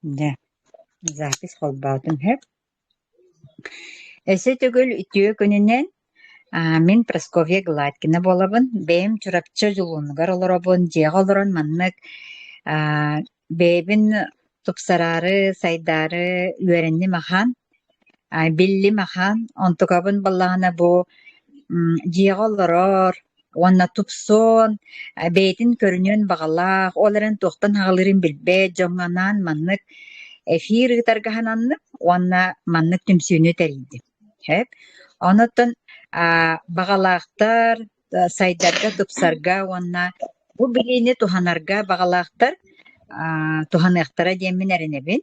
Дьэ, запись холбоотум сөп. Өссө төгүл үтүө күнүнэн мин Прасковья Гладкина буолабын. Бэйэм Чурапчы Дьулуунугар олоробун. Дьиэҕэ олорон маннык бэйэбин тупсараары, сайдаары үөрэнним ахан, биллим ахан. Онтукабын буоллаҕына бу дьиэҕэ олорор уонна тупсуон, бэйэтин көрүнүөн баҕалаах, ол эрэн туохтан аҕалыырын билбэт дьоҥҥо анаан маннык эфир ыытарга сананным уонна маннык түмсүүнү тэрийдим. Сөп. Онуттан баҕалаахтар сайдарга, тупсарга уонна бу билиини туһанарга баҕалаахтар туһаныахтара диэммин эрэнэбин.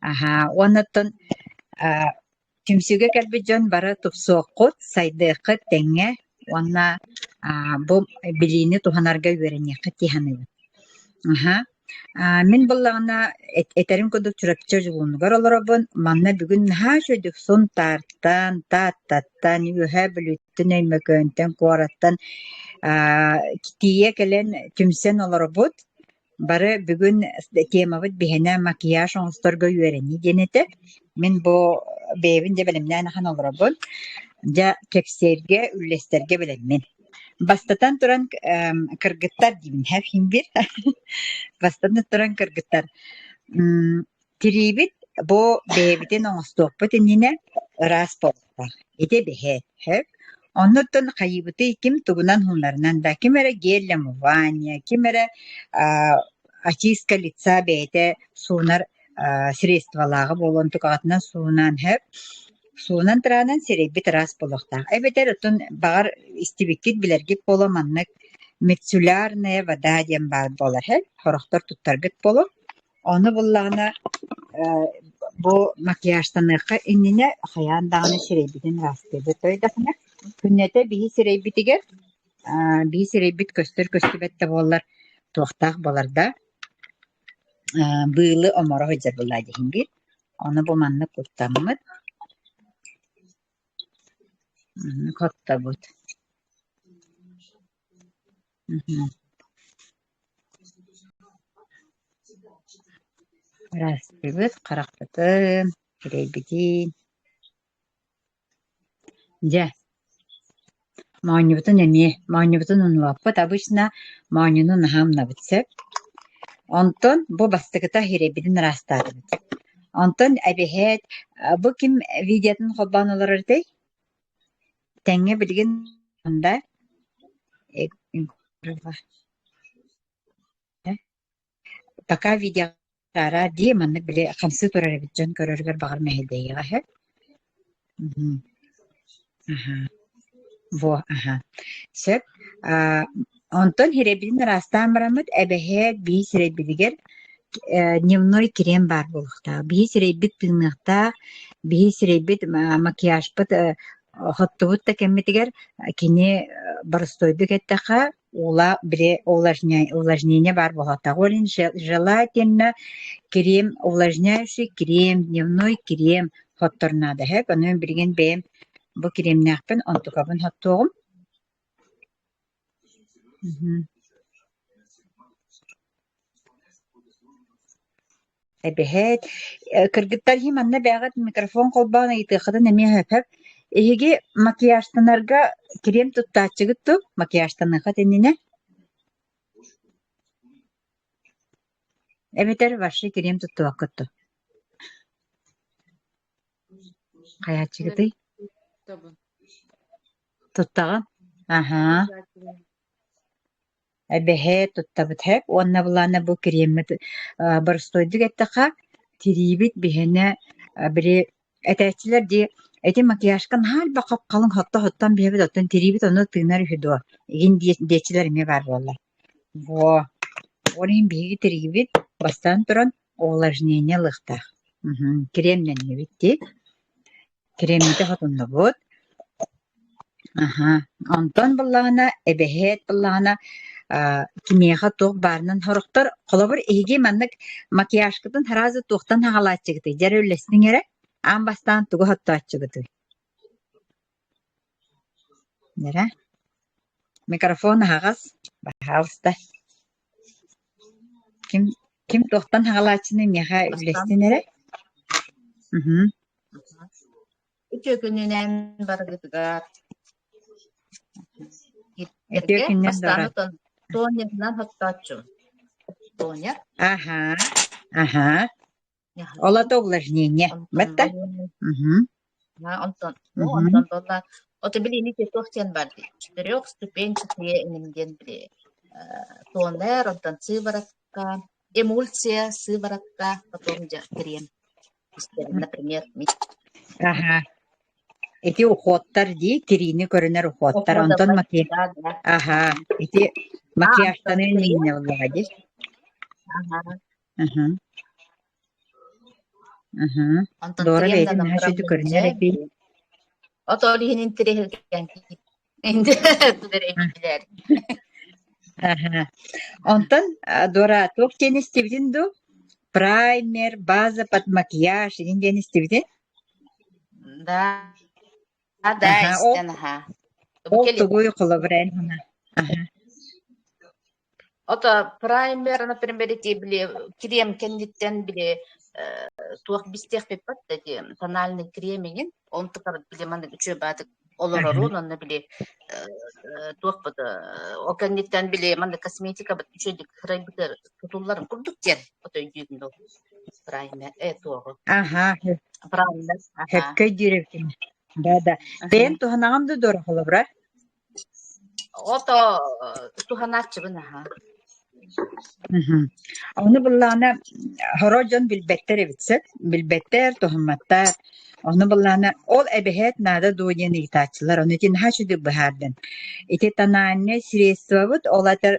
Аһаа, уоннаттан Түмсүүгэ кэлбит дьон бары тупсуоххут, сайдыаххыт тэҥҥэ уонна бу билиини туһанарга үөрэниэххит дии саныыбын. Аһа. Мин буоллаҕына этэрим курдук Чурапчы Одьулуунугар олоробун. Манна бүгүн наһаа үчүгэйдик Сунтаартан, Тааттаттан, Үөһээ Бүлүүттэн, Өймөкөөнтөн, куораттан тиийэ кэлэн түмсэн олоробут. Бары бүгүн темабыт биһиэнэ макияж оҥосторго үөрэнии диэн этэ. Мин бу бэйэбин дьэ бэлэмнээн ахан олоробун. Дьэ кэпсиэргэ, үллэстэргэ бэлэммин. Бастатан туран кыргыттар диибин иһин биир. Бастатан туран кыргыттар Тириибит бу бэйэбитин оҥостуохпут иннинэ ыраас буолуохтаах. Ити бэһэ, сөп. Оннуттан хайыыбытый ким тугунан уһуннарынан да, ким эрэ гель для умывания, ким эрэ очистка лица бэйэтэ суунар средстволааҕа буолуон тукаҕатынан суунан сөп. Суунан тараанан сирэйбит ыраас буолуохтаах. Эбэтэр оттон баҕар истибиккит, билэргит буолуо маннык мицеллярная вода диэн баар буолар сөп. Сорохтор туттаргыт буолуо. Ону буллаҕына бу макияжтаныахха иннинэ хайаан даҕаны сирэйбитин ыраастыыбыт. Өйдөхүнэ күннэтэ биһи сирэйбитигэр биһи сирэйбит көстөр-көстүбэт да буоллар туохтаах буолар да быылы оморо сылдьар буоллаа диһин биир. Ону бу маннык куттаммыт, маннык оттобут. Ыраастыыбыт харахпытын, сирэйбитин. Дьэ, моонньубутун эмиэ, моонньубутун умнубаппыт. Обычно моонньуну наһаа умнабыт сөп. Онтон бу бастакыта сирэйбитин ыраастаатыбыт. Онтон эбэһээт бу ким видеотын холбоон олорор этэй? Тэҥҥэ билигин да Пока видеоҕа дии маннык били хамсыы турар эбит дьон көрөрүгэр баҕар мэһэйдэһиэҕэ үһү. Аһа. Во, аһа. Сөп. Аа, онтон сирэйбитин ыраастаан бараммыт эбэһээт биир сирэйбитигэр дневной крем баар буолуохтаах. Биһи сирэйбит тыыныахтаах, биһи сирэйбит макияжпыт хоттубут да кэммитигэр кини боростуойдук эттэххэ Ула били увлажнение баар буолуохтаах. Ол иһин желательно крем, увлажняющий крем, дневной крем хоттор наада сөп. Ону билигин бэйэм бу кремнээхпин, онтукабын хоттуоҕум. Эбэһээт, кыргыттар иһи манна бэйэҕит микрофон холбоон ыйытыаххытын эмиэ сөп. Эһиги макияжтанарга крем туттааччыгыт дуу, макияжтаныаххыт иннинэ? Эбэтэр вообще крем туттубаккыт дуу? Хайааччыгытый? Туттабын. Туттаҕын? Аһаа. Обязательно. Эбэһээ туттабыт һэп уонна былаана бу креммит боростуойдук эттэххэ тириибит биһиэнэ били этээччилэр дии ити макияжка наһаа элбэх хап-халыҥ хотто-хоттон биһэбит оттон тириибит ону тыынар үһү дуо игин диэччилэр эмиэ баар буоллар. Во ол иһин биһиги тириибит бастаан туран увлажнение ылыахтаах. Кремнэннибит дии. Креммитэ хотуннубут. Аһа, онтон буоллаҕына, эбэһээт буоллаҕына, аа, кимиэхэ туох баарынан сорохтор, холобур, эһиги маннык макияжкытын сразу туохтан саҕалааччыгытый? Дьэ эрэ үллэстиҥ эрэ, аан бастаан тугу хоттооччугутуй? Эрэ. Микрофон аһаҕас, баһаалыста. Ким? Ким туохтан хаалааччыны миэхэ Бастаан үллэстин эрэ. Мгм. Үтүө күнүнэн барыгытыгар Үтүө киирдэргэ күнүнэн бастаан Дора. отон тонерынан хоттооччу. Тонер. Аха, аха. Ол это увлажнение. Онтон Бэтте? Мгм. Онтон Мгм. онтон буолла ото билиини туох диэн бар дии. Четырехступенчатые иҥин диэн били тонер, онтон сыворотка, эмульсия, сыворотка, потом дьэ крем. Например, Аха. Ити уходтар дии, тириини көрүнэр уходтар. Онтон Уходовай, маки... да, да. Аха. Ити А, онтон макияжтаныан крем, иҥнэ буоллаҕа дии. ага. Мгм. Мгм. Онтон Дора крем бэйэтин нанан наһаа үчүгүйдүк бараммын көрүнэр дьэ эбит. Ото ол иһин интириэһиргээн билэр. Аха. Онтон Дора туох диэн истибитин дуу? Праймер, база под макияж игин диэн истибитин? Да, да, Аха, ол истэн аха. ол тугуй холобура эн хуна? Аха. Ото праймер, например, ити били крем кэнниттэн били туох бистиэхпиппат да ити тональный крем иҥин онтукар били маннык үчүгэй баатык олорорун онно били туохпут ол кэнниттэн били маннык косметикабыт үчүгэйдик сырайбытыгар тутулларын курдук диэн ото өйдүүбүн ол праймер туоҕу Аха, праймер аха сөпкө өйдүүр эбиккин. Да, да. Бэйэҥ туһанаҕын дуу Дора холобура? Ото туһанааччыбын аха. Мгм. Ону былаана хоро дьон билбэттэр эбит сөп. Билбэттэр, туһамматтар. Ону былаана ол эбэһээт наада дуо диэн ыйытааччылар. Ону ити наһаа үчүгэй быһаардын. Ити тональнай средствобыт ол этэр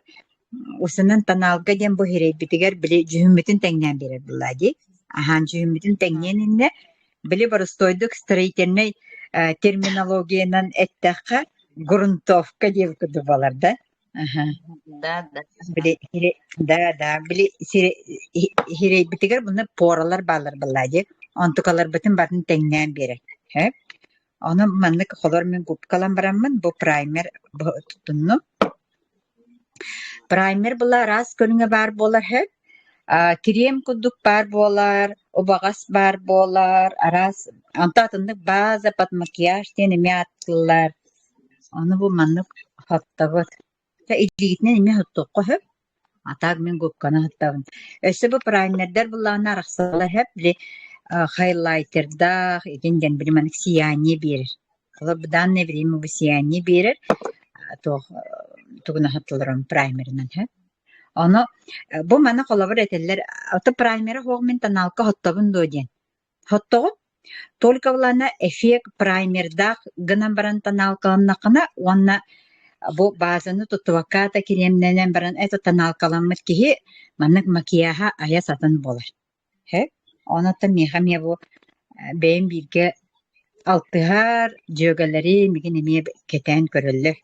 усунан тоналга диэн бу иһирэйбитигэр били дьүһүммүтүн тэҥнээн биэрэр буоллаа дии. Аһаан дьүһүммүтүн тэҥниэн иннэ били боростуойдук строительнай терминологиянан эттэххэ грунтовка диэбит курдук буолар да. Аха. Да, да. Били сири да, да, били сири иһирэйбитигэр муна поралар бааллар буоллаа дии. Онтукаларбытын барын тэҥнээн биэрэр. Һэ? Ону маннык холор мин губкалан бараммын бу праймер бу туттуннум. Праймер была араас көрүҥэ баар буолар һэ. А, крем курдук баар буолар, убаҕас баар буолар, араас онто атыннык база под макияж диэн эмиэ ааттыыллар. Ону бу маннык соттобут. Чэ, илиигитинэн эмиэ соттуохха сөп. А так мин губканы соттобун. Өссө бу праймердэр буллаҕына арахсаллар сөп. Били хайлайтердаах игин диэн били маннык сияние биэрэр. Холобур, в данное время бу сияние биэрэр туох тугунан сотулларын праймерынан сөп. Ону бу маны холобур этэллэр, ото праймера суох мин тоналка соттобун дуо диэн. Соттоҕун Только былаана эффект праймердаах гынан баран тоналкаланнаххына уонна бу базаны туттубакка да кириэмнэнэн баран это тоналкаламмыт киһи маннык макияһа айа сатан буолар. Һэ? Онон миэхэ эмиэ бу бэйэм бииргэ алтыһар дьүөгэлэрим мигин эмиэ кэтээн көрөллөр.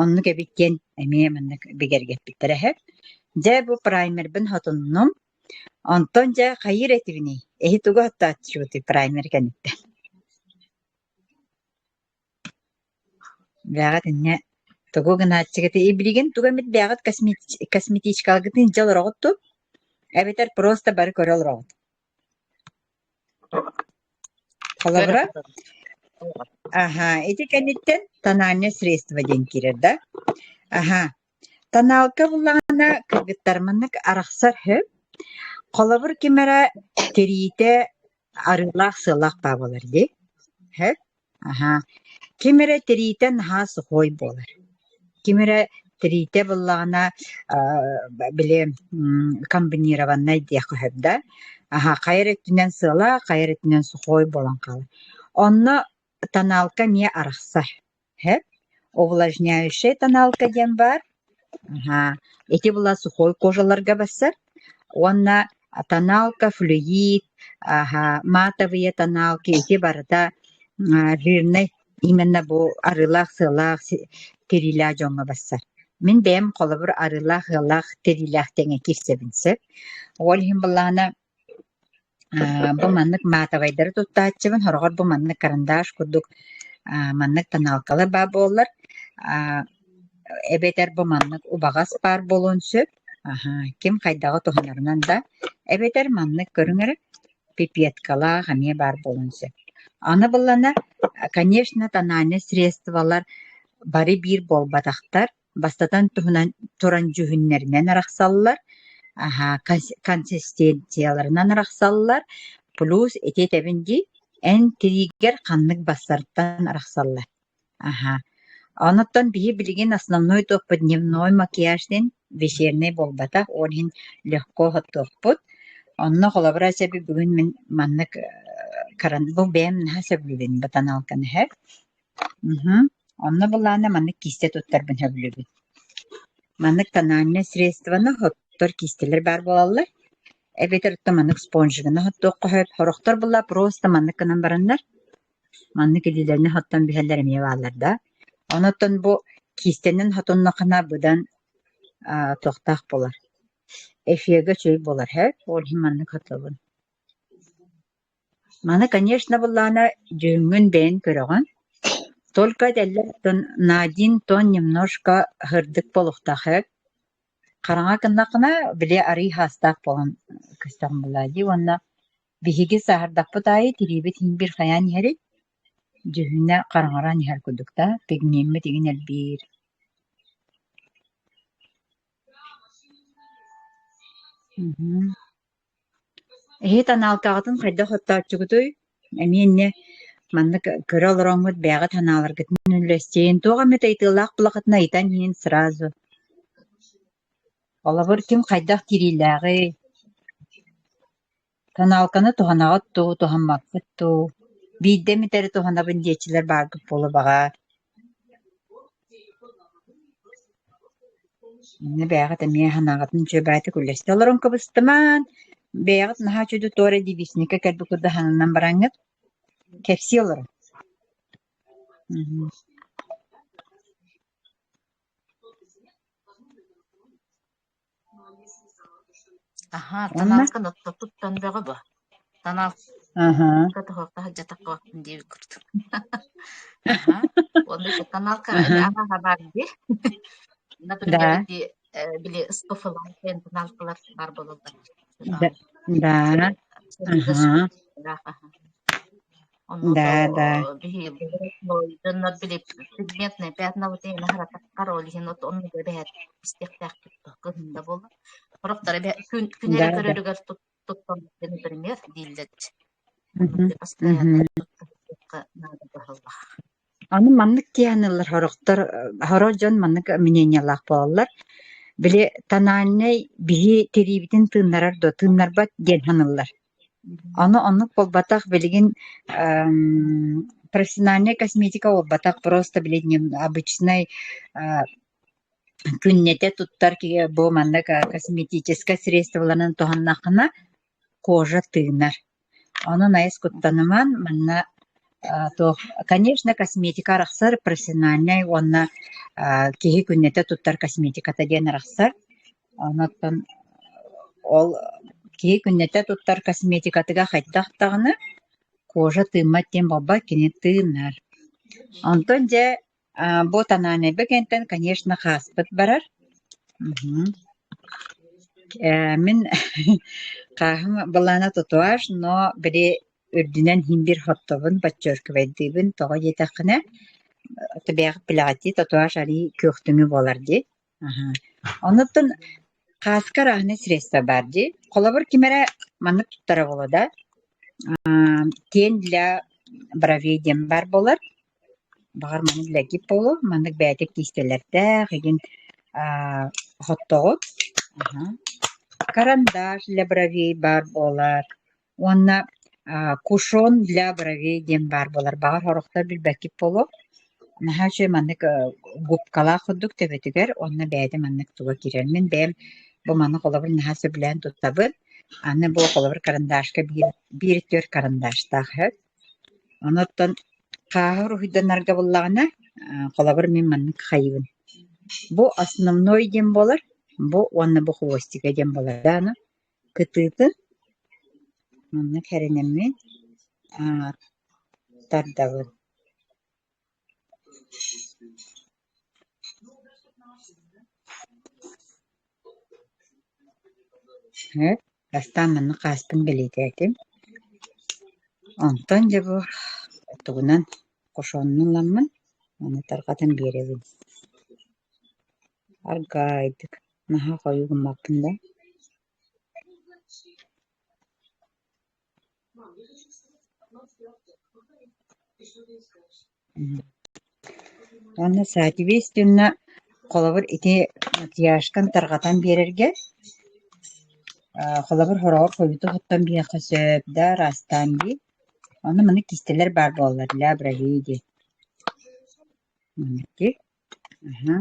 Оннук эбит диэн эмиэ маннык бигэргэппиттэрэ һэ. Дьэ бу праймербын хотуннум. Онтон дьэ хайыыр этибиний? Эһи тугу аттааччыбытый праймер кэнниттэн? Бэҕэт инньэ тугу гынааччыгытый? Билигин тугу эмит бэҕэт косметичкаларгытын илдьэ олороҕут дуу? Эбэтэр просто бары көрө олороҕут? Холобура, аһа, ити кэнниттэн тональное средство диэн киирэр да? Аһа, Тоналка буллаҕына кыргыттар маннык арахсар үһү. Холобур, ким эрэ тириитэ арыылаах-сыалаах баа буолар дии. Үһү. Аһаа. Ким эрэ тириитэ наһаа сухой буолар. Ким эрэ тириитэ буллаҕына били комбинированнай диэххэ сөп да. Аһаа, хайа эрэ өттүнэн сыалаах, хайа эрэ өттүнэн сухой буолан хаалар. Онно тоналка эмиэ арахсар. Һэп. Увлажняющая тоналка диэн баар. Аһаа. Ити була сухой кожаларга барсар. Уонна тоналка, флюид, аһаа, матовые тоналки ити барыта жирный именно бу арыылаах-сыалаах тириилээх дьоҥҥо барсар. Мин бэйэм холобур арыылаах-ыалаах тириилээх тэҥэ киирсэбин сөп. Ол иһин былаана Бу маннык маатабайдары туттааччыбын, сороҕор бу маннык карандаш курдук маннык тоналкалар баар буоллар, эбэтэр бу маннык убаҕас баар буолуон сөп. Аһаа, ким хайдаҕы туһанарынан да, эбэтэр маннык көрүҥ эрэ, пипеткалаах эмиэ баар буолуон сөп. Аны быллана, конечно, тональнай средстволар бары биир буолбатахтар, бастатан туһунан туран дьүһүннэринэн арахсаллар, аһаа, консистенцияларынан арахсаллар, плюс ити этэбин дии, эн тириигэр ханнык бастартан арахсаллар. Аһаа. Онуттан биһи билигин основной туохпут дневной макияж диэн вечернэй буолбатах, ол иһин легко оттуохпут. Онно холобура сөбү бүгүн мин маннык бу бэйэм наһаа сөбүлүүбүн ботаналканы иһэр. Мгм. Онно былаана маннык киистэ туттарбын сөбүлүүбүн. Маннык тональнай средствоны оттор киистэлэр баар буолаллар. Эбэтэр оттон маннык спонжигынан оттуохха сөп. Сорохтор буолла просто маннык гынан бараннар Маннык илиилэринэн хоттон бүһэллэр эмиэ бааллар да. Онон бу киистэнэн хотуннаххына быдан туохтаах буолар, эфига үчүгэй буолар һэ, ол иһин маннык хотобун. Маны, конечно, былаана дьүһүҥҥүн бэйэҥ көрөҕүн. Только этэллэр на один тон немножко сырдык буолуохтаах һэ. Хараҥа гыннаххына, били арыый хаастаах буолан көстөҕүн буоллаа дии уонна Биһиги сааһырдахпыт аайы тириибит иһин биир хайаан иһэрий, дьүһүнэ хараҥаран иһэр курдук да, пигмеммит игин элбиир. Мгм. Эһи танаалкаҕытын хайдах оттооччугутуй? Эмиэ инньэ маннык көрө олороҥҥут бэйэҕит санааларгытын үллэстиин, туох эмит ыйытыылаах булахытына ыйытан иһин сразу. Холобур, ким хайдах тириилээҕий, Тоналканы туһанаҕыт дуу, туһаммаккыт дуу, биирдэ эмит эрэ туһанабын диэччилэр бааргыт буолуо баҕар. Инньэ бэйэҕит эмиэ санааҕытын үчүгэйдик үллэстэ олорон кыбыстымаан, бэйэҕит наһаа үчүгэй туора девичникка кэлбит курдук сананан бараҥҥыт, кэпсии олоруҥ. Аһаа, Уонна таналкын отто туттан бөҕө бу. Таналка Аһаа. туһуохта сылдьатаххын диэбит курдук. Аһаа. Уонна ити таналка Аһаа. аһаа баар дии. Например, Да. ити били СПФ-лар, тоналкалар баар буолаллар. Да. Да. Аһаа. Онно Да, да. биһи дьоннор били пигментные пятна вот именно харатаххар ол иһин от онно эбэһээт истиэхтээхпит кыһында буолла. Сорохтор күн күн Да, эрэ да. көрөрүгэр туттан например дииллэр. Онно Мгм. били постоянно Мгм. туттахха наада быһаллах. Аны маннык тиэхиньэлэр сорохтор сорох дьон маннык мнениелаах буолаллар. Били тональнай биһи тириибитин тыыннарар дуо, тыыннарбат диэн саныыллар. Аны оннук буолбатах, билигин профессиональнай косметика буолбатах, просто билигин обычнай күннэтэ туттар киһи бу маннык косметическай средстволарын туһаннаххына кожа тыынар. Онон айыс куттаныман, манна туох, конечно, косметика арахсар, профессиональнай уонна киһи күннэтэ туттар косметиката диэн арахсар. Онон ол киһи күннэтэ туттар косметикатыгар хайдах даҕаны кожа тыыммат диэн буолбат, кини тыынар. Онтон дьэ бу тональнайба кэнтэн, конечно, хааспыт барар. Мгм. Мин хааһым былаана татуаж, но били үрдүнэн иһин биир хоттобун, подчеркивайдыыбын, тоҕо диэтэххинэ, бэйэҕит билэҕит дии, татуаж арыый күөхтүҥү буолар дии. Аһа. Онуттан хааска разные средства баар дии. Холобур, ким эрэ маннык туттара буолуо да, тень для бровей диэн баар буолар. Баҕар маны билэргит буолуо, маннык бэйэтэ киистэлэрдээх игин хоттоҕут. Карандаш для бровей баар буолар уонна кушон для бровей диэн баар буолар. Баҕар сорохтор билбэккит буолуо. Наһаа үчүгэй маннык губкалаах курдук төбөтүгэр уонна бэйэтэ маннык туга киирэр. Мин бэйэм бу маны холобур наһаа сөбүлээн туттабын. Аны бу холобур карандашка биир, биир түөрт карандаштаах сөп. Онуттан хааһы уруһуйданарга буллаҕына, холобур, мин маннык хайыыбын. Бу основной диэн буолар, бу уонна бу хвостика диэн буолар. Да, аны кытыытын маннык хэринэммин тардабын. Сөп. Бастаан маннык хааспын бэлиэтээтим. Онтон дьэ бу тугунан кошоннун ыламмын уонна тарҕатан биэрэбин. Аргаайдык наһаа хойуу гыммаппын да. Уонна соответственно холобур ити макияжкын тарҕатан биэрэргэ холобур хороҕор хойутук оттон биэххэ сөп да араастаан дии. Ону маннык киистэлэр баар буолаллар для бровей диэн. Маннык дии. Аһа.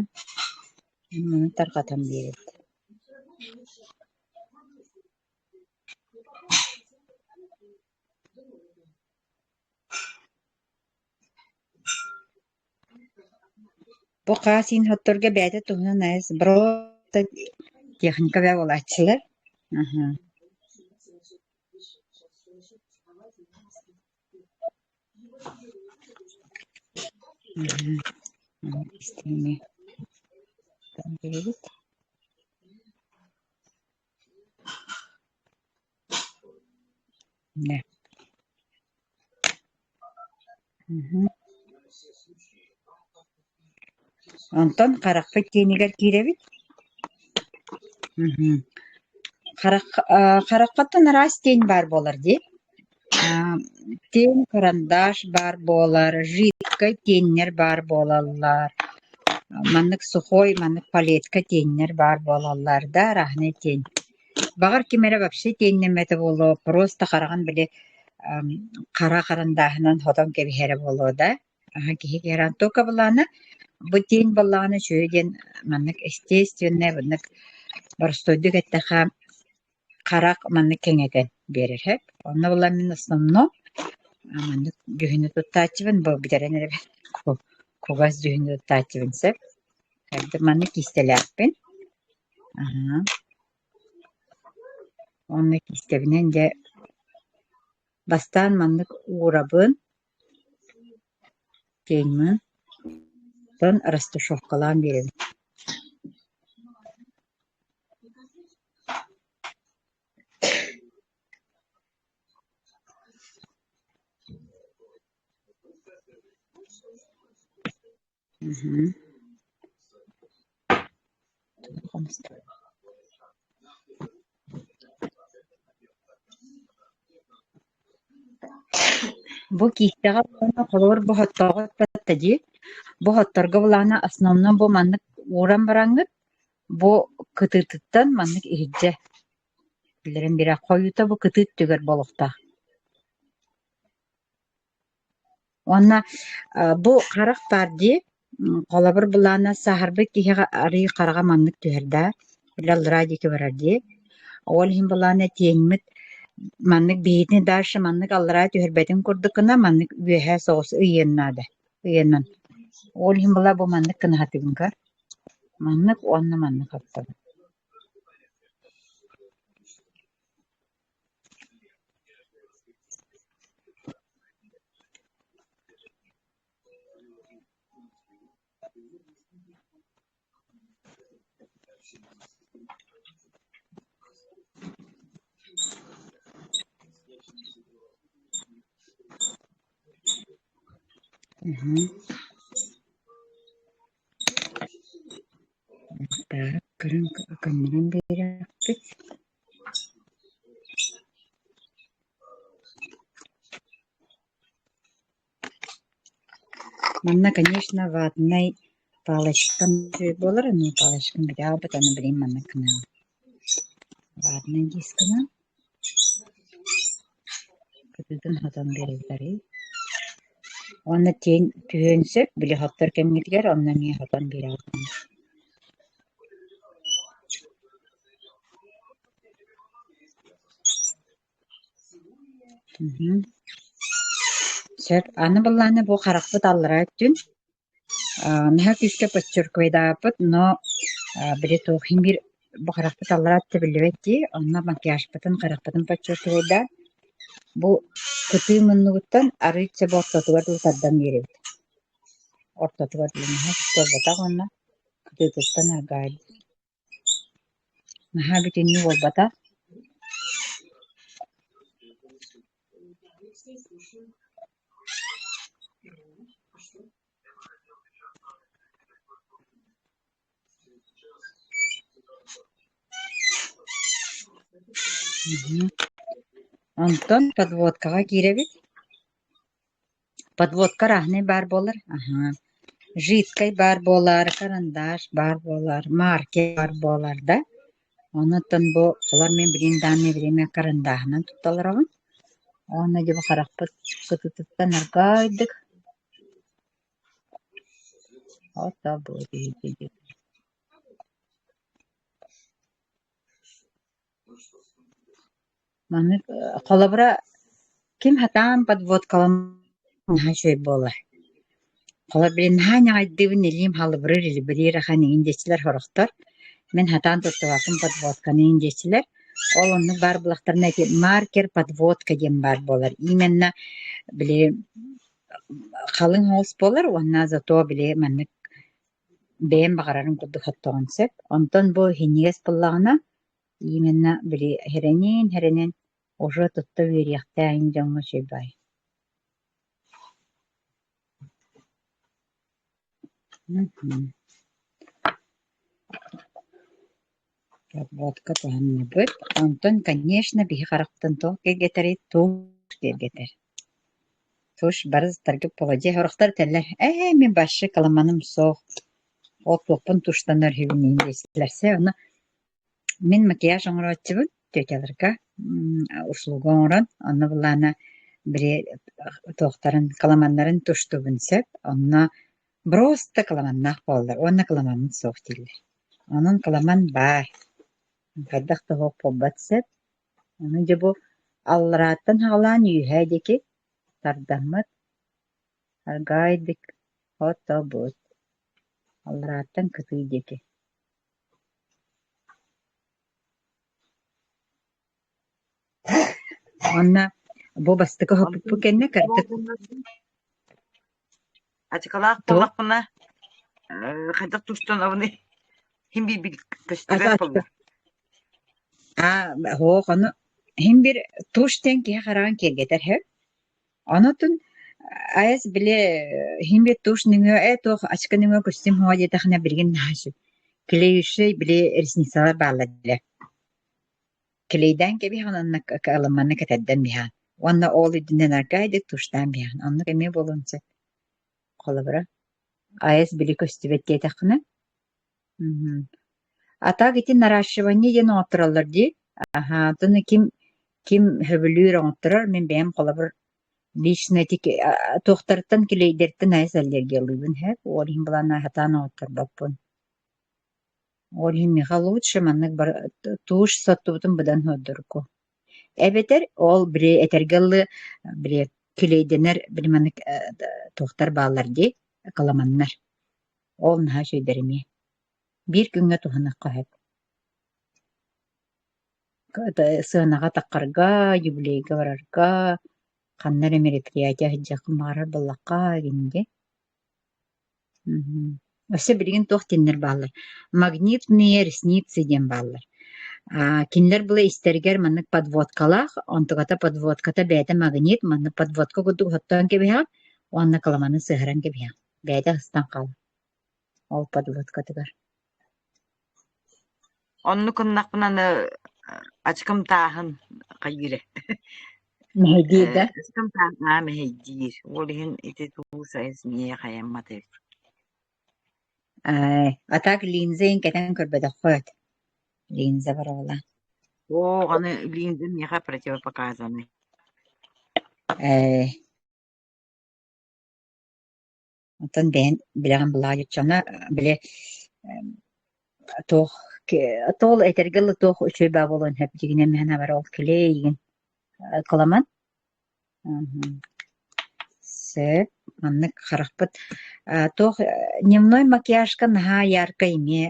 Маны тарҕатан биэрэбит. Бу хаас иин хотторго бэйэтэ туһунан айас бро техника бээ буолааччылар. Аһа. Истиҥ Онтон харахпыт киинигэр киирэбит. Харах хараххыттан араас тиэҥ баар буолар дии. Тиэҥ карандаш баар буолар, жидкай тиэҥнэр баар буолаллар, маннык сухой, маннык палетка тиэҥнэр баар буолаллар да арааһынай тиэҥ. Баҕар ким эрэ вообще тиэҥнэммэтэ буолуо, просто хараҕын били хара харандааһынан хотон кэбиһэрэ буолуо да, аһа киһи киһирэн только былаана бу тиэҥ буоллаҕына үчүгэй диэн маннык естественнэй маннык боростуойдук эттэххэ харах маннык кэҥэтэн биэрэр сөп. Онно буолан мин основном маннык дьүһүнү туттааччыбын, бу бүтэрэн эрэбин кугас дьүһүнү туттааччыбын сөп. Маннык киистэлээхпин. Аһаа. Уонна киистэбинэн дьэ бастаан маннык уурабын, тиэҥмин, онтон растушевкалаан биэрэбин. Бу киистэҕэ уонна холобур бу хоттооҕу эппэттэ дии. Бу хотторго былаана основном бу маннык ууран бараҥҥыт бу кытыытыттан маннык иһирдьэ биллэрин биэрэ хойуута бу кытыы өттүгэр буолуохтаах. Уонна бу харах баар дии, холобур былаана сааһырбыт киһиэхэ арыый хараҕа маннык түһэр да, били аллараа диэки барар дии. Ол иһин былаана тиэҥмит маннык биһигини дальше маннык аллараа түһэрбэтин курдук гына маннык үөһээ соҕус ыйыан наада, ыйанан. Ол иһин была бу маннык гына сатыыбын көр. Маннык уонна маннык оттобун. Так, көрөн көннөрөн биэриэхпит. Манна, конечно, ватнай палочкам буолар, но палочкам бүтэ аны билигин маннык гыныаҕым. Ватнай дискынан кытыытын хатан биэрэбит Уонна тиэҥ түһүөн сөп, били хоттор кэмҥитигэр онно эмиэ хотон биэрэҕит. Сөп. Аны былааны бу харахпыт аллараа өттүн наһаа күүскэ подчеркивайдаабыт, но били туох иһин биир бу харахпыт аллараа өттө биллибэт дии, онно макияжпытын харахпытын подчеркивайдаан бу кытыы муннугуттан арыычча бу ортотугар дылы тардан биэрэбит. Ортотугар дылы наһаа буолбатах уонна кытыытыттан аргаайбыт. Наһаа бүтүннүү буолбатах. Онтон подводкаҕа киирэбит. Подводка арааһынай баар буолар. Аһаа. Жидкай баар буолар, карандаш баар буолар, маркер баар буолар да. Онуттан бу олор мин билигин данное время карандаһынан тутталларабын. Уонна дьэ бу харахпыт кытытыттан аргаайдык Маннык холобура ким сатаан подводкалан наһаа үчүгэй буолар. Холобура билин наһаа ньаҕайдыыбын илиим халыбырыыр илибириир ахан иҥин диэччилэр сорохтор. Мин сатаан туттубаппын подводканы иҥин диэччилэр. Ол оннук баар буоллахтарына ити маркер подводка диэн баар буолар. Именно били халыҥ оҕус буолар уонна зато били маннык бэйэм баҕарарым курдук хоттоҕун сөп. Онтон бу иһинньигэс буоллаҕына именно били һэрэнин-һэрэнэн уже тутта үөрүйэхтээх дьоҥҥо үчүгэй баҕайы. Подводка туһанныбыт. Онтон, конечно, биһи харахпытын туох киэргэтэрий? Тушь киэргэтэр. Тушь бары сытарга поводья сорохтор этэллэр: «Ээ, мин вообще кыламаным суох, ол туохпун туштанар үһүбүн» диэччилэр. Ону мин макияж оҥорооччубун тетяларга услуга оҥорон, онно былаана били туохтарын кыламаннарын туштуубун сөп. Онно просто кыламаннаах буолаллар уонна кыламаммыт суох дииллэр. Онон кыламан баар, хайдах да суох буолбат сөп. Ону дьэ бу алларааттан саҕалаан үөһээ диэки тардаммыт, аргаайдык хотобут, алларааттан кытыы диэки. Уонна бу бастакы Онтон хоппуппут кэннэ кырдьык Ачыкалаах туох буоллахпына, хайдах тустанабыный? Иһин биир көстүбэт буолла. Аа, һуох, ону иһин биир тушь диэн киһи хараҕын киэргэтэр сөп. Онотун айас били иһин биир тушь нөҥүө ээ туох ачка нөҥүө көстүм һуо диэтэхинэ билигин наһаа үчүгэй. Клеющай били ресницалар бааллар диилэр. Клейдээн кэбиһэҕин уонна ылымманы кэтэрдэн биһэҕин. Уонна ол үрдүнэн аргаайдык туштаан биһэҕин. Оннук эмиэ буолуон сөп. Холобура, айас били көстүбэт диэтэххинэ. А так ити наращивание диэн оҥоттороллор дии. Аһаа, оттон ким ким сөбүлүүр оҥотторор, мин бэйэм холобур лично ити туохтарыттан килиэйдэриттэн айас аллергиялыыбын һэ, ол иһин былаана сатаан оҥотторбоппун. Ол иһин миэхэ лучше маннык тушь соттубутун быдан ордорку. Эбэтэр ол били этэргэ дылы били килиэйдэнэр били маннык туохтар бааллар дии, кыламаннар. Ол наһаа үчүгэйдэр эмиэ. Биир күҥҥэ туһаныахха сөп. Сыанаҕа таххарга, юбилейга барарга, ханна эрэ мероприятие сылдьыаххын баҕарар буоллахха игин дии. Өссө билигин туох диэннэр бааллар? Магнитные ресницы диэн бааллар. Кинилэр былы истэригэр маннык подводкалаах, онтуката подводката бэйэтэ магнит, маннык подводка курдук оттоон кэбиһэҕин уонна кыламаны сыһаран кэбиһэҕин. Бэйэтэ ыстан хаалар ол подводкатыгар. Оннук гыннахпына аны ачыкым тааһын хайыыр ээ. Мэһэйдиир да? Ачыкым тааһын мэһэйдиир. Ол иһин ити туус айыс миэхэ хайаммат эбит. А так линза иһин кэтэн көрбөтөххүт. Линза барабыла. Оо, аны линза миэхэ противопоказаны. Ээ, Оттон бэйэн билэҕин былаайыччана били туох туол этэргэ дылы туох үчүгэй баа буолуон сөп дьигинэн мэһэн абара ол килиэй игин кыламан сөп маннык харахпыт туох дневной макияжка наһаа яркай эмиэ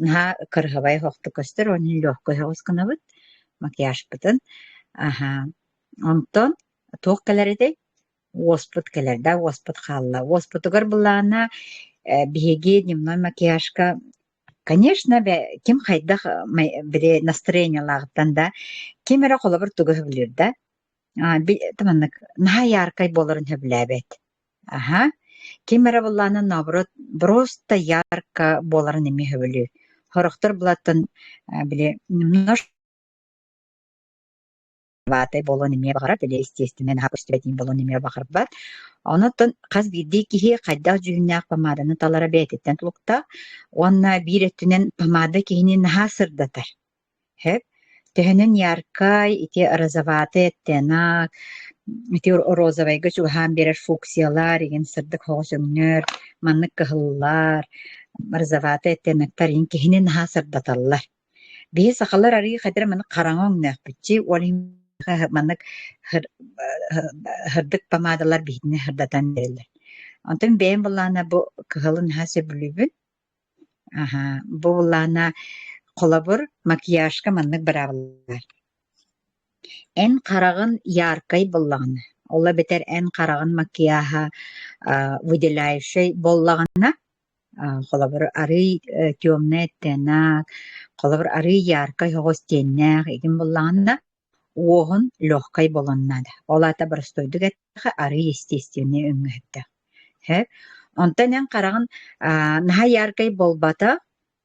наһаа кырыһабай оһохтук көстөр уонна легкой соҕус гынабыт макияжпытын аһа онтон туох кэлэр этэй Уоспут кэлэр да, уоспут хаалла. Уоспутугар былаана биһиги дневной макияжка, конечно, ким хайдах били настроениелааҕыттан да, Ким эрэ холобур тугу сөбүлүүр да, маннык наһаа яркай буоларын сөбүлээбэт. Аһа. Ким эрэ былаана наоборот просто ярко буоларын эмиэ сөбүлүүр. Сорохтор былаттан били немножко ватай буолуон эмиэ баҕарар, били естественно наһаа көстүбэтин буолуон эмиэ баҕарбат. Онон хас биирдии киһи хайдах дьүһүннээх помаданы талара бэйэтиттэн тутулуктаах уонна биир өттүнэн помада киһини наһаа сырдатар. Сөп. Төһөнөн яркай, ити розоватый оттенок, ити розовайга чугаһаан биэрэр фуксиялар, игин сырдык соҕус өҥнөр, маннык кыһыллар, розоватый оттеноктар игин киһини наһаа сырдаталлар. Биһи сахалар арыый хадара маннык хараҥа өҥнөөхпүтчи, ол иһин маннык сырдык помадалар биһигини сырдатан биэрэллэр. Онтон бэйэм былаана бу кыһылы наһаа сөбүлүүбүн. Аһаа, бу былаана холобур, макияжка маннык быраабылалар. Эн хараҕын яркай буоллаҕына, ол эбэтэр эн хараҕын макияһа выделяющай буоллаҕына, холобур, арыый темнай оттенок, холобур, арыый яркай соҕус тиэннээх игин буоллаҕына, уоһун легкай буолуон наада. Ол аата боростуойдук эттэххэ, арыый естественнэй өҥҥө Һэ. Онтон эн хараҕын наһаа яркай буолбата,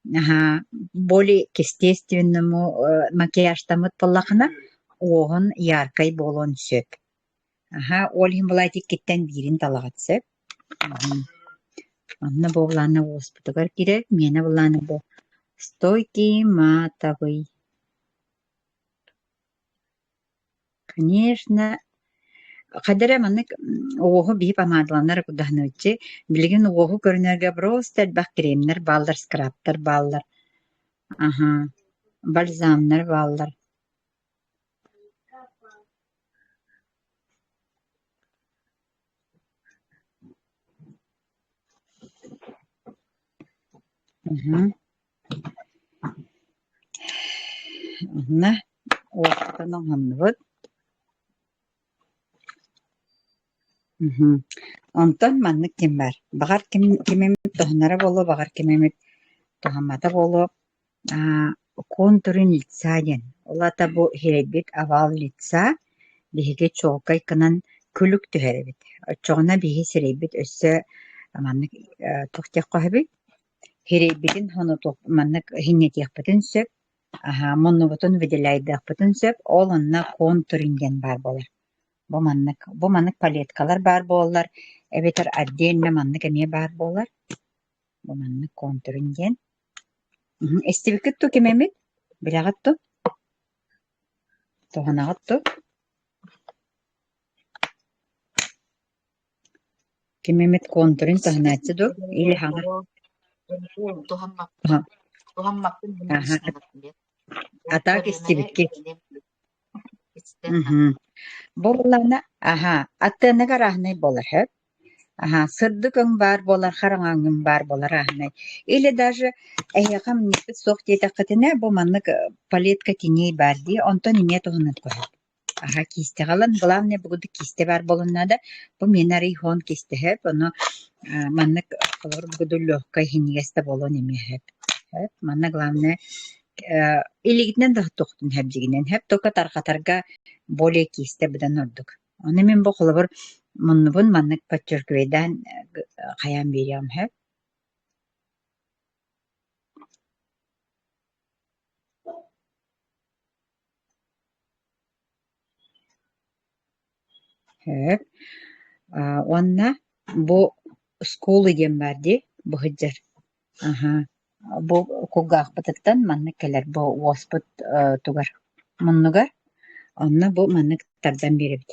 наһаа более к естественному макияжтаммыт буоллаххына, уоһун яркай буолуон сөп. Аһа, ол иһин былаат иккиттэн биирин талаҕыт сөп. Онно бу былаана уоспутугар киирэр, миэнэ былаана бу стойкий матовый. Конечно, хайда эрэ маннык уоһу биһи помадаланар кудаһыныыччы, билигин уоһу көрүнэргэ просто элбэх кремнэр бааллар, скрабтар бааллар, аһа, бальзамнар бааллар. Мгм. Онно уоттан оҥоһуннубут. Мгм. Онтон маннык ким баар, баҕар ким ким эмит туһанара буолуо, баҕар ким эмит туһаммата буолуо. Аа контурин лица диэн. Ол аата бу сирэйбит овал лица биһиги чуолкай гынан күлүк түһэр эбит. Оччоҕуна биһиги сирэйбит өссө маннык э, туох диэххэ сөбүй? Сирэйбитин хонотуох маннык иһинньэтиэхпитин сөп, аһаа муннубутун выделяйдыахпытын сөп, ол онно контуринг диэн баар буолар. Бу маннык, бу маннык палеткалар баар буолаллар, эбэтэр отдельно маннык эмиэ баар буолар. Бу маннык контуринг диэн. Истибиккит дуу ким эмит? Билэҕит дуу? Туһанаҕыт дуу? Ким эмит контурин туһанааччы дуу? Или хаҥа? Туһаммаппын. Туһаммаппын Аха. А так истибиккит. Мгм. Бу буоллаҕына, аһа, аттыаныгар арааһынай буолар сөп. Аһа, сырдык өҥ баар буолар, хараҥа өҥүм баар буолар ааһынай. Или даже эһиэхэ минньикпит суох диэтэххитинэ, бу маннык палетка теней баар дии, онтон эмиэ туһунан көһөр. Аһа, киистэҕэ ылан, главное бугуду киистэ баар буолуон наада. Бу миэнэ арый хоон киистэ сөп, ону маннык холобур бугуду легкай иһинньигэс да буолуон эмиэ сөп. Сөп. Манна главное э, илиигитинэн да туохтун сөп дьигинэн сөп, только тарҕатарга более киистэ быдан ордук. Ону мин бу холобур муннубун маннык подчеркивайдаан хайаан биэриэҕим сөп. Сөп. А, уонна бу скулы диэн баар дии, бу сылдьар. Аһа. Бу кулгаахпытыттан маннык кэлэр бу уоспут э, тугар муннугар. Онно бу маннык тардан биэрэбит.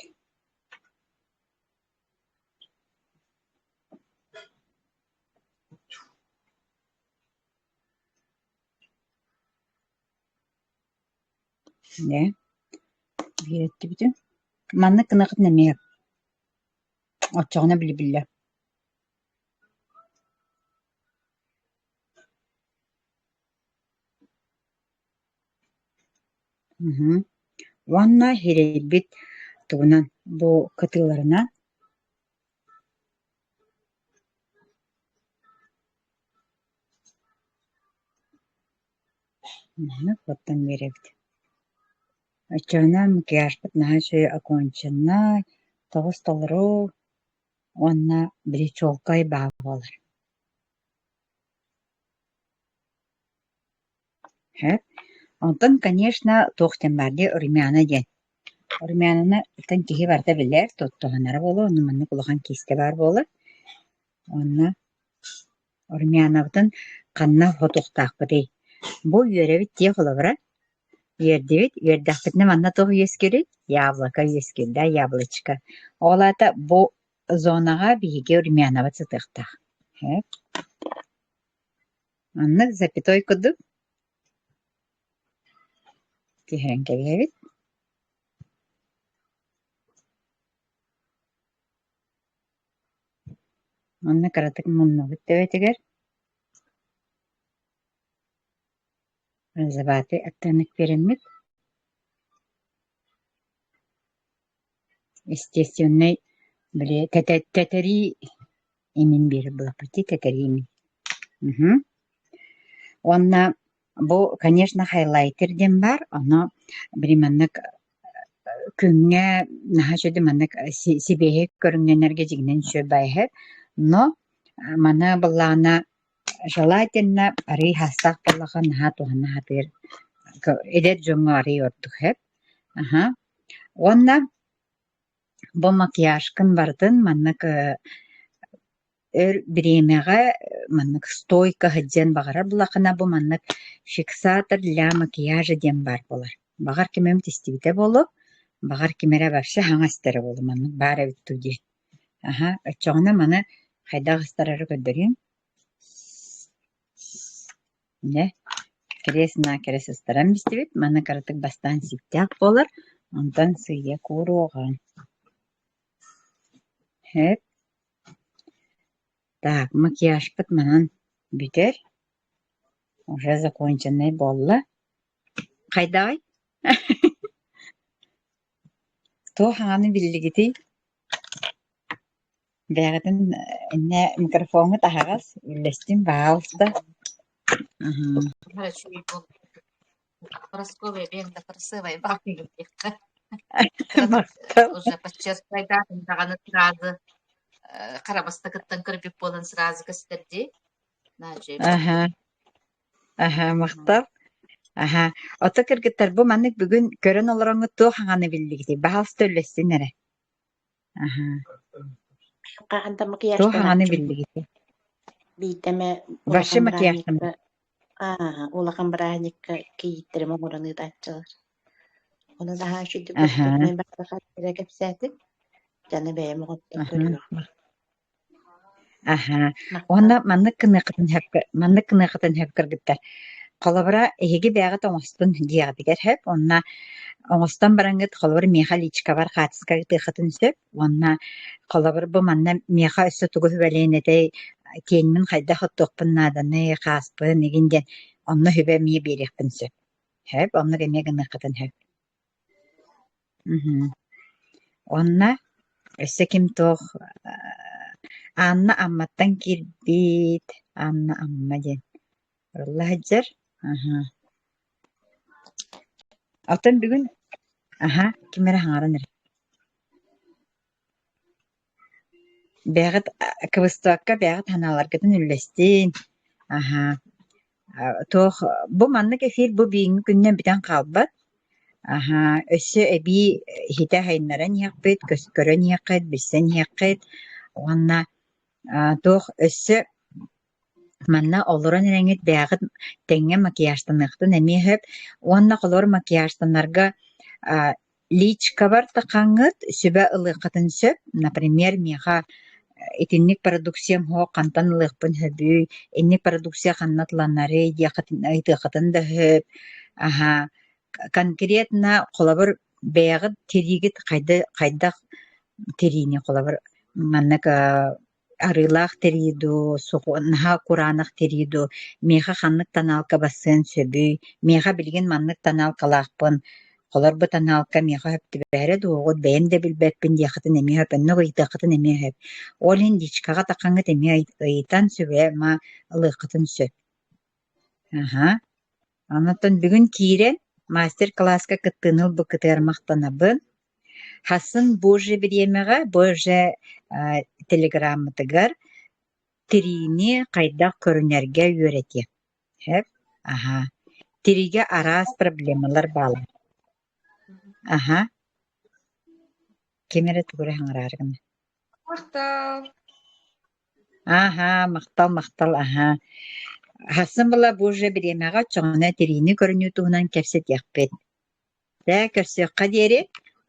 Дьэ, биэрэттибитин. Маннык гыныаххытын эмиэ оччоҕуна билибиллэр. Мгм. Уонна сирэйбит тугунан бу кытыыларынан Маннык оттон биэрэбит. Оччоҕуна макияжпыт наһаа үчүгэй оконченнай, тоҕус толору уонна били чуолкай баар буолар. Сөп. Онтон, конечно, туох диэн баар дии, румяна диэн. Румянаны оттон киһи барыта билэр, туттуһунара буолуо, онно маннык улахан киистэ баар буолар. Уонна румянабытын ханна хотуохтаахпытый? Бу үөрэбит дии холобура, үөрдүбүт, үөрдэхпитинэ манна туох үөскүүрүй? Яблоко үөскүүр да, яблочко. Ол аата бу зонаҕа биһиги румянабыт сытыахтаах. Сөп. Маннык запятой курдук түһэрэн кэбиһэбит. Уонна кыратык муннубут төбөтүгэр розоватый оттенок биэрэммит естественнэй били тэтэрии имин биэрэр буоллахпыт дии тэтэрии имин. Мхм. Уонна бу, конечно, хайлайтер диэн баар, ону били маннык күҥҥэ наһаа үчүгэй маннык сибиэһэй көрүҥнэнэргэ дьиҥинэн үчүгэй баайыһы, но маны былаана желательно арыый хаастаах буоллаха наһаа туһана сатыыр эдэр дьоҥҥо арыый ордук сөп. Аһа. Уонна бу макияжкын барытын маннык өр бириэмэҕэ маннык стойка сылдьан баҕарар буоллаххына бу маннык фиксатор для макияжа диэн баар буолар. Баҕар ким эмит истибитэ буолуо, баҕар ким эрэ вообще хаҥас истэрэ буолуо маннык баар эбит дуу диэн. Аһа, оччоҕуна маны хайдах ыстарары көрдөрүөм. Дьэ, кириэс-накирэс ыстаран бистибит, маны кыратык бастаан сииктээх буолар, онтон сыыйа кууруоҕа. Сөп. Так, макияжпыт манан бүтэр. Уже законченный буолла. Хайдаҕый? Туох аҕаны биллигитий? Бэйэҕитин иннэ микрофоҥҥут аһаҕас, үллэстиҥ, баҕалыста. Парасковья бэйэҥ да красивая баҕайы диэххэ. Махтал. Уже подчеркивайдаатын даҕаны сразу хара бастакыттан көрбүт буолан сразу көстөр дии. Аха. Аха, махтал. Аха. Ото кыргыттар бу маннык бүгүн көрөн олороҥҥут туох хаҥаны биллигитий? Баһаалыста үллэстин эрэ. Аха. Хаһан да Туох хаҥаны макияжтанааччым. биллигитий? Биирдэ эмэ Вообще улахан макияжтан бырааһынньыкка аа, улахан бырааһынньыкка кийииттэрим оҥорон ыытааччылар. Ону наһаа үчүгдүк Аха. доступнай барыта эрэ кэпсээтим. Дьону бэйэм оҕоттон Аха. көрүөх. Аһа. Махтал. Уонна маннык гыныаххытын сөп маннык гыныаххытын сөп кыргыттар. Холобура, эһиги бэйэҕит оҥостун дьиэҕитигэр сөп. Уонна оҥостон бараҥҥыт, холобур, миэхэ личкабар хаартыска ыытыаххытын сөп. Уонна холобур, бу манна миэхэ өссө тугу сүбэлиэн этэй, тиэҥмин хайдах оттуохпун нааданый, хааспын игин диэн онно сүбэ эмиэ биэриэхпин сөп. Сөп, оннук эмиэ гыныаххытын сөп. Мгм. Уонна өссө ким туох Анна Амматтан киирбит, Анна Амма диэн ылла сылдьар. Аһа. Оттон бүгүн аһа ким эрэ хаҥаран эрэр. Бэйэҕит кыбыстыбакка бэйэҕит санааларгытын үллэстин. Аһа. Туох бу маннык эфир бу бүгүҥҥү күнүнэн бүтэн хаалбат. Аһа, өссө эбии иһитэ сайыннаран иһиэхпит, көрөн иһиэххит, билсэн иһиэххит уонна туох өссө Манна олорон эрэҥҥит бэйэҕит тэҥҥэ макияжтаныахтын эмиэ сөп уонна холобур макияжтанарга личкабар тахаҥҥыт сүбэ ылыаххытын сөп. Например, миэхэ итинник продукциям суох хантан ылыахпын сөбүй, инник продукция ханна ыланарый диэххитин ыйытыаххытын да сөп. Аһаа конкретно холобур бэйэҕит тириигит хайдах тириини холобур маннык арыылаах тирии дуу, наһаа кураанах тирии дуу, миэхэ ханнык тоналка бассыан сөбүй, миэхэ билигин маннык тоналкалаахпын, холор бу тоналка миэхэ сөп түбэһэрэ дуоҕут, бэйэм да билбэппин диэххитин эмиэ сөп, оннук ыйытыаххытын эмиэ сөп. Ол иһин личкаҕа таххаҥҥыт эмиэ ыйытан сүбэ-ама ылыаххытын сөп. Аһа. Онтон бүгүн киирэн Мастер-кылааска кыттыыны ылбыккытыгар махтанабын. Хассын Божье бириэмэҕэ, Божье телеграммытыгар тириини хайдах көрүнэргэ үөрэтиэ. Сөп? Аһаа. Тириигэ араас проблемалар бааллар. Аһа. Ким эрэ тугу эрэ саҥараары гынна. Махтал. Аһаа, махтал, махтал, аһаа. Хассын була Божье бириэмэҕэ оччоҕуна тириини көрүнүү туһунан кэпсэтиэхпит. Дьэ, көрсүөххэ диэри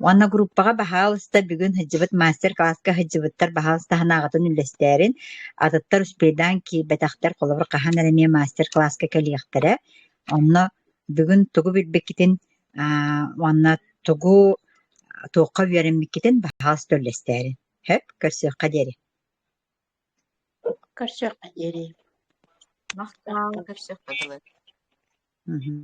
уонна группаҕа баһаалыста бүгүн сылдьыбыт мастер-класска сылдьыбыттар баһаалыста санааҕытын үллэстээрин, атыттар успейдаан киирбэтэхтэр холобур хаһан эрэ эмиэ мастер-класска кэлиэхтэрэ. Онно бүгүн тугу билбиккитин аа, уонна тугу туохха үөрэммиккитин баһаалыста үллэстээрин. Сөп, көрсүөххэ диэри. Көрсүөххэ диэри. Махтал, көрсүөххэ дылы. Мгм.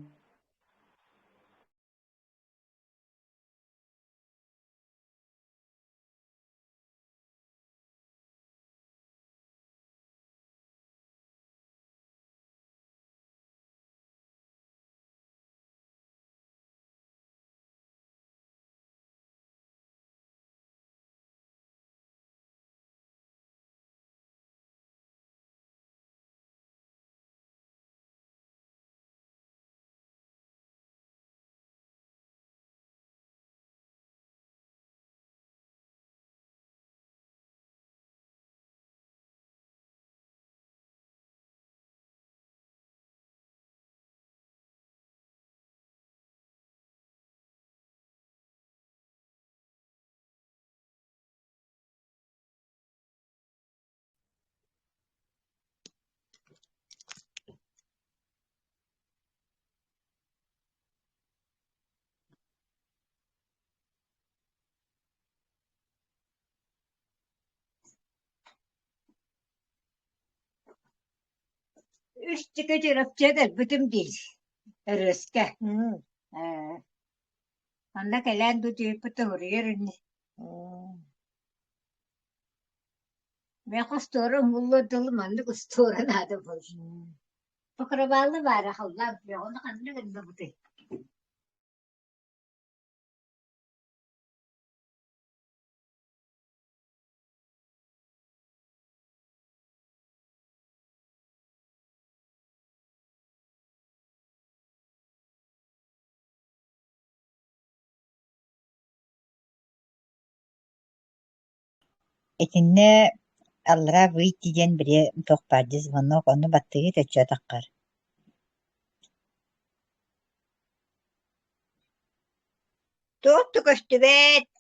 Үс чыка чурапчы кэлбитим диир өрүскэ. Ээ, Онно кэлэн бу түүппүт уһуруйар ини. Миэхэ остуора уһуллуор дылы маннык остуора наада буолла. Покрывало баара халлаан күөҕэ, ону ханна гынныбытый? Итиннэ аллараа выйти диэн били туох баар дии звонок, ону баттыгыт өччүө Туох да көстүбэт.